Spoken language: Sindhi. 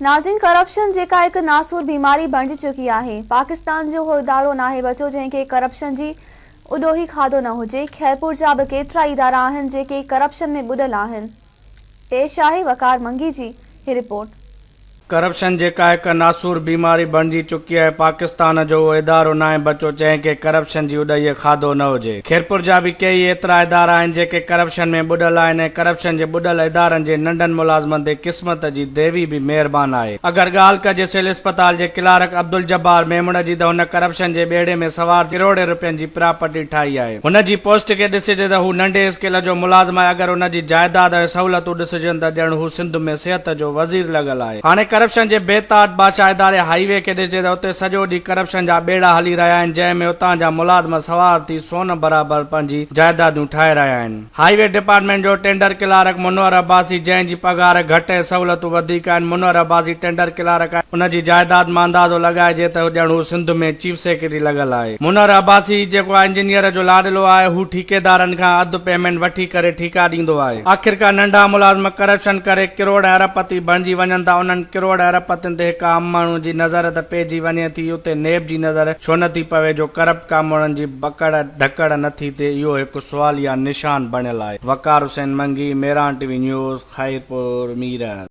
ناظرين ڪرپشن جيڪا هڪ ناسور بيماري بڻجي چڪي آهي پاڪستان جو اهو ادارو ناهي بچو جنهن کي ڪرپشن جي اڏوهي کاڌو نه هجي خيرپور جا به ڪيترائي ادارا آهن جيڪي ڪرپشن ۾ ٻڏل آهن پيش آهي وقار منگي جي هي رپورٽ. ڪرپشن جيڪا هڪ ناسور بيماري بڻجي چڪي آهي پاڪستان جو اهو ادارو ناهي بچو جنهن کي ڪرپشن جي اڏهيء کاڌو نه هجي. خيرپور جا به ڪيئي ايترا ادارا آهن جيڪي ڪرپشن ۾ ٻڏل آهن ۽ ڪرپشن جي ٻڏل ادارن جي ننڍن ملازمن تي قسمت جي ديوي به مهربان آهي. اگر ڳالهه ڪجي سول اسپتال جي ڪلارڪ عبدالجبار ميمڻ جي ته هن ڪرپشن جي ٻيڙي ۾ سوار ٿي ڪروڙين روپين جي پراپرٽي ٺاهي آهي. هن جي پوسٽ کي ڏسجي ته هو ننڍي اسڪيل جو ملازم آهي اگر ان جي جائيداد ۽ سهولتون ڏسجن ته ڄڻ هو سنڌ ۾ صحت جو وزير لڳل آهي. هاڻي ڪرپشن جي بي تاج بادشاهه اداري هائي وي کي ڏسجي ته اتي سڄو ڏينهن ڪرپشن جا ٻيڙا هلي رهيا آهن جنهن ۾ اتان جا ملازم سوار ٿي سون برابر پنهنجي جائيداديون ٺاهي رهيا آهن. هائي وي ڊپارٽمينٽ جو ٽينڊر ڪلارڪ منور عباسي جنهن جي پگهار گهٽ ۽ سهولتون وڌيڪ آهن منور عباسي ٽينڊر ڪلارڪ آهي ان جي جائيداد مان اندازو لڳائجي ته ڄڻ هو سنڌ ۾ چيف سيڪريٽري لڳل آهي منور عباسي جيڪو انجنيئر جو لاڏلو آهي هو ٺيڪيدارن کان اڌ پيمينٽ وٺي ڪري ٺيڪا ڏيندو آهي آخرڪار ننڍا ملازم ڪرپشن ڪري ڪروڙ ۽ ارب پتي بڻجي وڃن ٿا انهن ڪروڙ ۽ ارب پتين تي هڪ عام ماڻهو جي نظر ته پئجي وڃي ٿي اتي نيب جي نظر ڇو نه ٿي پوي جو ڪرپٽ ڪامورن جي پڪڙ ڌڪڙ نه ٿي ٿئي اهو هڪ سواليه نشان بڻيل آهي. Waqar Hussain Mangi, Mehran T V news, Khairpur Mirs.